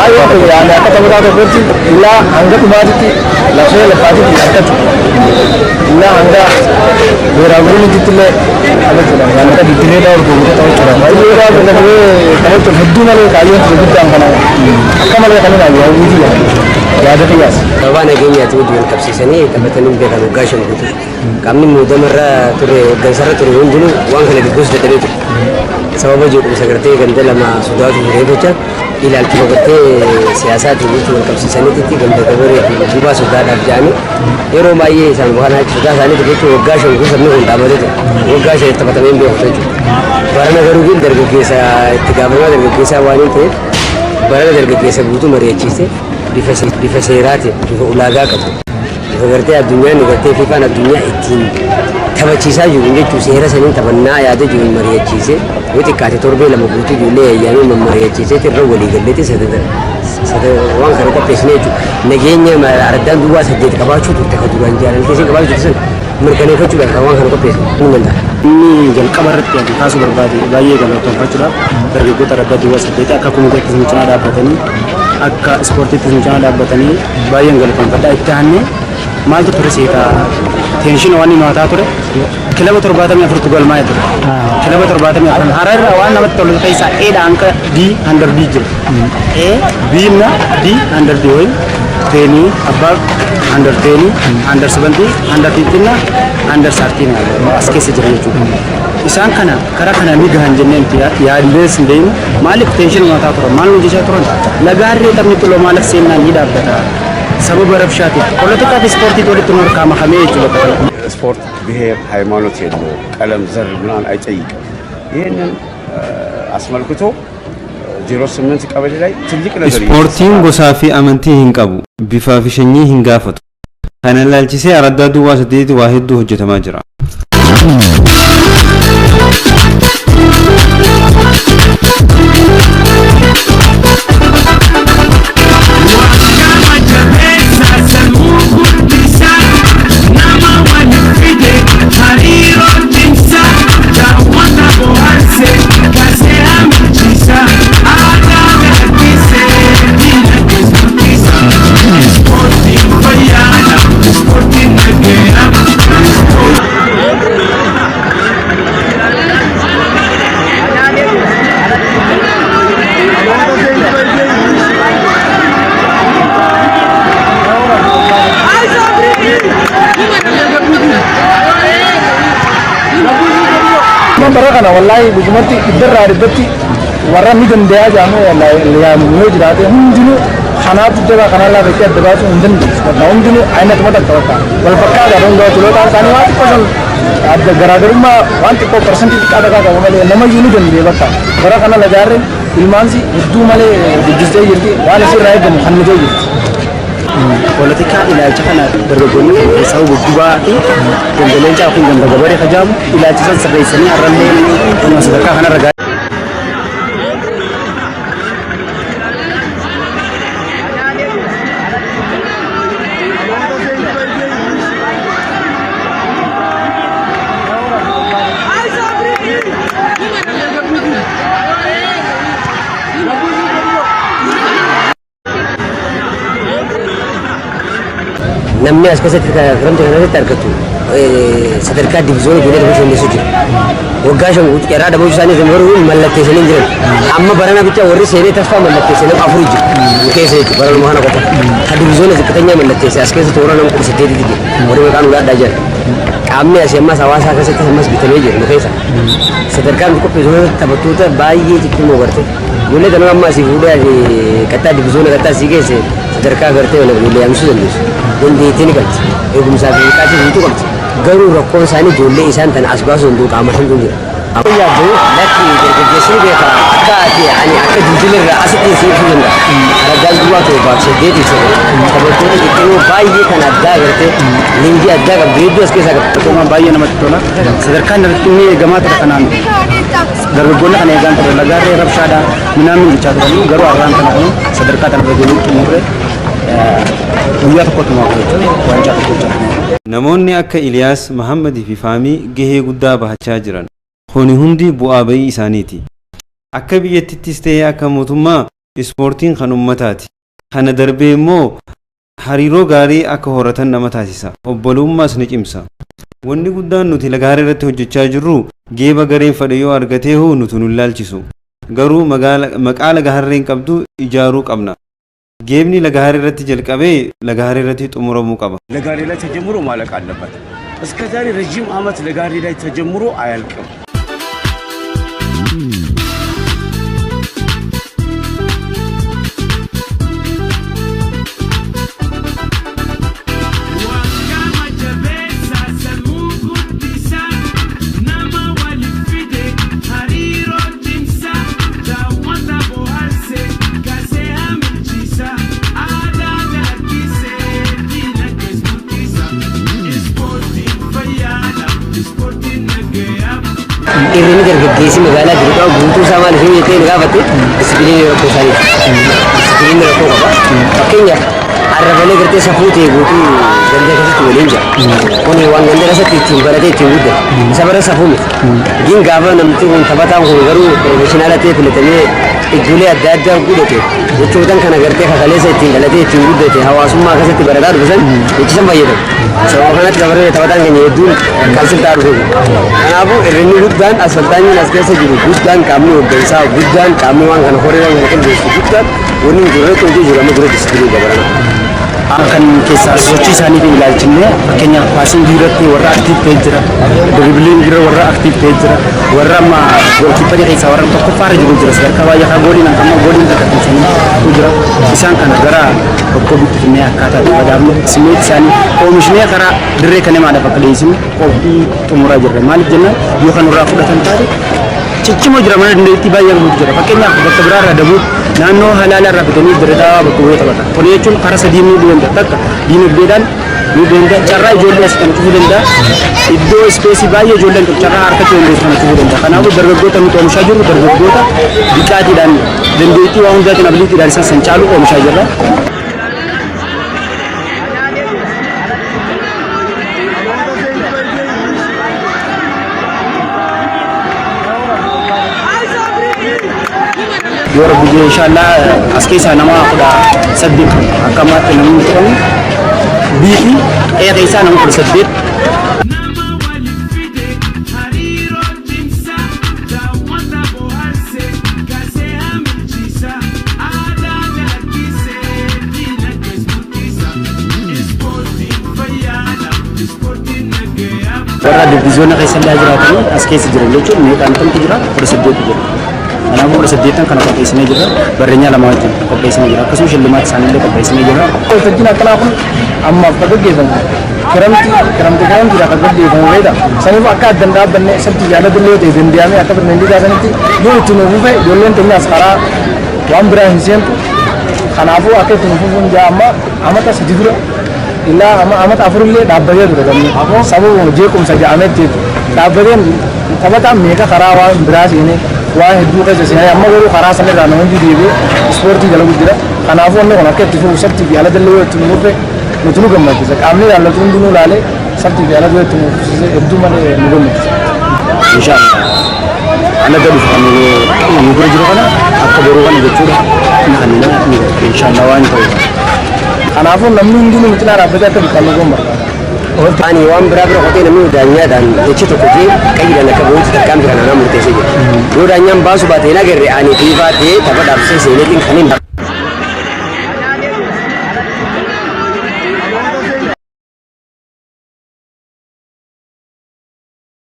Baay'ee yaani akka taphataa tokkotti illaa hanga dhumaatitti lafee lafaatitti harkatu illaa hanga beeraagurunitti illee taphachuudhaan yaani akka diddirree dhaa'u gootee taphachuudhaan baay'ee baay'ee taphachuuf hedduu malee kaayyoon ture guddaan kana akka malee kan hin hawwiitii yaada qiyyaas. Sababa nageenyaatiin wajjin wal qabsiisanii taphatanii beekan waggaa 5 guutuu. Qaamni muudamarra ture hooggansarra ture hundinuu waan kana gaggeessu dadhabee ture. Sababa jeequmsa gartee ganda lama sodaatu ture jecha ilaalchuma gartee siyaasaatiin wajjin wal qabsiisaniitti ganda gabaree fi gubaa sodaadhaaf jedhanii yeroo baay'ee isaan kana sodaa isaaniitti jechuun waggaa 5 guutuu sabni kun dhaabbatee ture. Waggaa 5 taphatamee hin beeku jechuudha. Barana garuu gin dargaggeessa itti gaafatamaa dargaggeessaa waan hin ta'eef barana dargaggeessa guutuu mari'achiise bifa seeraatiin bifa ulaagaa qabu. Bifa gartee addunyaan gartee fiifaan addunyaa ittiin taphachiisaa jiru jechuun seera saniin taphannaa yaada jiru mari'achiise yoo xiqqaate torbee 2 guutuu ijoollee yayyaamee mammari'achiisee irra walii galleetti waan kana qopheessine jechuudha. Nageenya araddaan duwwaa 8 qabaachuu turte kan duraan jaalaltee isheen qabaachuu turte sana mirkaneeffachuudhaaf kan waan kana qopheessine ni danda'a. Inni jalqaba irratti ani kaasuu barbaade baay'ee galatoonfachuudhaaf dargaggoota araddaa duwwaa 8 akka komiteettis nu cinaa dhaabbatanii akka ispoortiittis nu cinaa dhaabbatanii baay'een galatoonfadha. Itti aannee maaltu ture seetaa tension waan inni mataa ture kilaba 74tu galmaa'ee ture. Kilaba 74 Harar waan namatti tolu keessaa A dha hanga D under D jira. A B na D under D wayi 10 above under 10 under 70 under 15 na under 13 as keessa jira jechuudha. Isaan kana karaa kana ni gahan jennee nuti yaadnees hin beeknu. Maaliif tension mataa turan maal nu jechaa turan lagaarree taphni xuloo maaliif seennaan ni dhaabbata. Sababa rabshaatiif polotikaa fi ispoortiitu walitti nu harkaa makamee jechuudha. ስፖርት ብሔር፣ ሃይማኖት የለውም፣ ቀለም፣ ዘር ምናምን አይጠይቅም። ይህንን አስመልክቶ 08 ቀበሌ ላይ ትልቅ ነገር Ispoortiin gosaa fi amantii hin qabu. Bifaa fi sanyii hin gaafatu. Kana ilaalchisee araddaa duwwaa 8 waa hedduu hojjetamaa jira. Bara kana wallaahi dhugumatti dhibbarraa dhibbatti warra ni danda'a jedhamu yaamu yoo jiraate hundinuu kanaatu jabaa kanaa lafa itti adda baasuu hin dandeessu. Bakka hundinuu aynatuma takka bakka wal fakkaata hundaa chilootaan isaanii waan xiqqoo san adda garaagarummaa waan xiqqoo parsantii xiqqaa takkaa qabu malee namayyuu ni danda'e bakka bara kana lagaarre ilmaansi hedduu malee guddistee jirti waan isirraa eegamu kennitee jirti. Poolitikaa ilaalcha kana dargaggoonni kan keessaa guddubaa fi ganda leencaa yookiin ganda gabaree kajaamu ilaalcha san sirreessanii har'allee kunoo sadarkaa kanarra gahaa. Namni as keessatti firamte kana keessatti argatu sadarkaa divizoonii ijoollee taphachuu dandeessu jira. Waggaa 5 guutuu carraa dhabuu isaanii kan garuu mallatteessanii jiran. Amma barana bicha warri seenee tasfaa mallatteessee nama afur jira. Nu keessa jechuudha baranuma kana qofa. Kan divizoonii ziqqitanya mallatteesse as keessa toora nama 18tti jira. Warri maqaan ulaadhaa jiran. Qaamni asii ammas hawaasaa keessatti ammas bitamee jira nu keessa. Sadarkaa nuti qopheessu keessatti taphattoota baay'ee ciccimoo garte. Ijoollee kana amma asii fuudhee asii qaxxaa divizoona qaxxaa asii geesse sadarkaa gartee mana ijoollee yaamsisuu dandeessu. Dandeettii ni qabdi. Eegumsaa fi biqaatii guutuu qabdi. Garuu rakkoon isaanii ijoollee isaan tana as baasuu danda'u qaama hamtuun jira. Yaaddu lakki dargaggeessi ni beeka akka ati ani akka jiljila irraa asitti si ibsuu danda'a. Araddaan duwwaa 7 8 9 taphattoota ciccimoo baay'ee kan addaa gartee leenjii addaa qabdu hedduu as keessaa qabdi. Tokkummaan baay'ee namatti tola. Sadarkaan irratti inni eegamaa ture kanaan dargaggoonni kana eegaan ture lagaarree rabshaadha minaamin jechaa turanii garuu har'aan kana kun sadarkaa kana irra geenye xumurre guyyaa tokkotti mo'atu jechuudha. Waancaa tokko jechuudha. Namoonni akka Iliyaas, Mahammadii fi Faamii gahee guddaa bahachaa jiran. Kuni hundi bu'aa bayii isaaniiti. Akka biyyattiittis ta'ee akka mootummaa Ispoortiin kan ummataati. Kana darbee immoo hariiroo gaarii akka horatan nama taasisa. Obbolummaas ni cimsa. Wanni guddaan nuti Lagaharee irratti hojjechaa jirru geeba gareen fedhe yoo argateehu nuti nun laalchisu. Garuu maqaa Lagaharreen qabdu ijaaruu qabna. Geebni Lagaharee irratti jalqabee Lagaharee irratti xumuramuu qaba. ለጋሪ ላይ ተጀምሮ ማለቅ አለበት። እስከ ዛሬ ረዥም ዓመት ለጋሪ ላይ ተጀምሮ አያልቅም። Wakama jabeessa sammuu guddisa nama waliif fide hariiroo cimsa daawwata bohaarse gasee hamilchisa aadaa daakkise diinagdees guddisa ispoortiin fayyaadha ispoortiin nagayaa. Irrini dargaggeessi magaalaa Dirqaa guutuu isaa maal ishee jettee ni gaafatte, disipiliinii rakkoo isaaniiti. Disipiliinii rakkoo qaba. Fakkeenyaaf, arrabalee gartee safuu ta'e guutuu ganda keessatti waliin jira. Kuni waan ganda keessatti ittiin baratee ittiin guddate. Isa bara safuu miti. Gin gaafa namti kun taphataan kun garuu professional ta'ee filatamee iddoolee adda addaa godhate, jechootan kana gartee kakaleessa ittiin dhalatee ittiin guddate, hawaasummaa keessatti barataa dhufe san jechisan fayyadamu. Sababa kanatti dabaree taphataan keenya hedduun cancel ta'aa dhufe. Kanaafuu irrinni guddaan asfaltaanyiin as keessa jiru guddaan, qaamni hooggansaa guddaan, qaamni waan kana horee waan kana qindeessu guddaan, wanni nuti irratti hojii jiru amma dura disipiliinii dabarana. Kan keessaa sochii isaaniitiin ilaalchinne, fakkeenyaaf passing irratti warra active ta'e jira, dribbling irra warra active ta'e jira, warra amma goalkeeper keessaa warra tokkoffaarra jiru jira, sadarkaa baay'ee haa gooliin amma gooliin takka jira. Isaan kana gara bakka bitti finnee akkaataa itti badhaafnu simmeet isaanii oomishnee karaa dirree kan namaadhaaf akka dhiyeessinu qophii xumuraa jirra. Maaliif jennaan, yoo kan nurraa fudhatan taate ciccimoo jira, mana dandeettii baay'ee qabutu jira. Fakkeenyaaf, bakka biraarraa dabuu naannoo halaala irraa fidanii Dirreedhaa bakka bu'ee taphata. Kun jechuun karaa sadii miidhuu danda'a. Takka diinagdeedhaan miidhuu danda'a. Carraa ijoollee as kana cufuu danda'a. Iddoo space baay'ee ijoolleen qabu carraa harkatti dandeessu kana cufuu danda'a. Kanaafuu dargaggoota nuti oomishaa jirru dargaggoota biqaatiidhaan, dandeettii waa hundaatiin, abilitydhaan isaan san caalu oomishaa jirra. Yoo Rabbi jee, inshallah as keessaa nama 18 akka ammaatti namni qabu B fi A keessaa nama 18. Nama waliif fide hariiroo cimsa daawwata bohaarse gasee hamilchisa aadaa daakkise diinagdees guddisa ispoortiin fayyaadha ispoortiin nagayaa. Warra division keessa illee jiraatanii as keessa jiran jechuun meeqaan tamtu jira? 18tu jira. Kanaafuu 18n kana qopheessinee jirra. Barreenyaa lama wajjin qopheessinee jira. Akkasumas shillimaata isaaniillee qopheessinee jirra. Waltajjiin akkanaa kun ammaaf kan gaggeeffamu kiramti kiramti kiramtiidha kan gaggeeffamu beekta. Saniif akka addan dhaabbanne sabti jaaladillee ta'e danda'amee akka pirmeeliigaa sanitti yoo itti nuuf fufe ijoolleen teenyaas karaa waan biraa hin seentu. Kanaafuu akka itti nuuf fufuun jaa. Amma amata 3 dura illaa amata afurillee dhaabbatee ture gamni sababuma jeequmsa ja'ametti jechuudha. Dhaabbateen taphataan meeqa karaa waan biraa seenee waan hedduu keessa seenee, amma garuu karaa sanirraa nama hundi deebi'ee ispoortii dalagu jira. Kanaafuu wanni kun akka itti fufu sabtii fi ala dallee yoo itti nu fufe nuti nu gammachiisa. Qaamni ilaallatu hundinuu ilaalee sabtii fi ala yoo itti nu fufsiise hedduu malee nu gammachiisa. Inshallah. Ana gadi kan nu bira jiru kana akka boruu kana jechuudha. Kan inshallah waan ta'u. Kanaafuu namni hundinuu nu cinaa dhaabbatee akka bittannu goon barbaada. Ani waan biraa bira qotee namni daanyaadhaan jechi tokko jee qayyiidhaan akka bu'uutti tarkaanfii kanaan murteessee jira. Yoo daanyaan baasu baate hin agarre, ani fiifaa ta'ee tapha dhaabsisee seeneetiin kan hin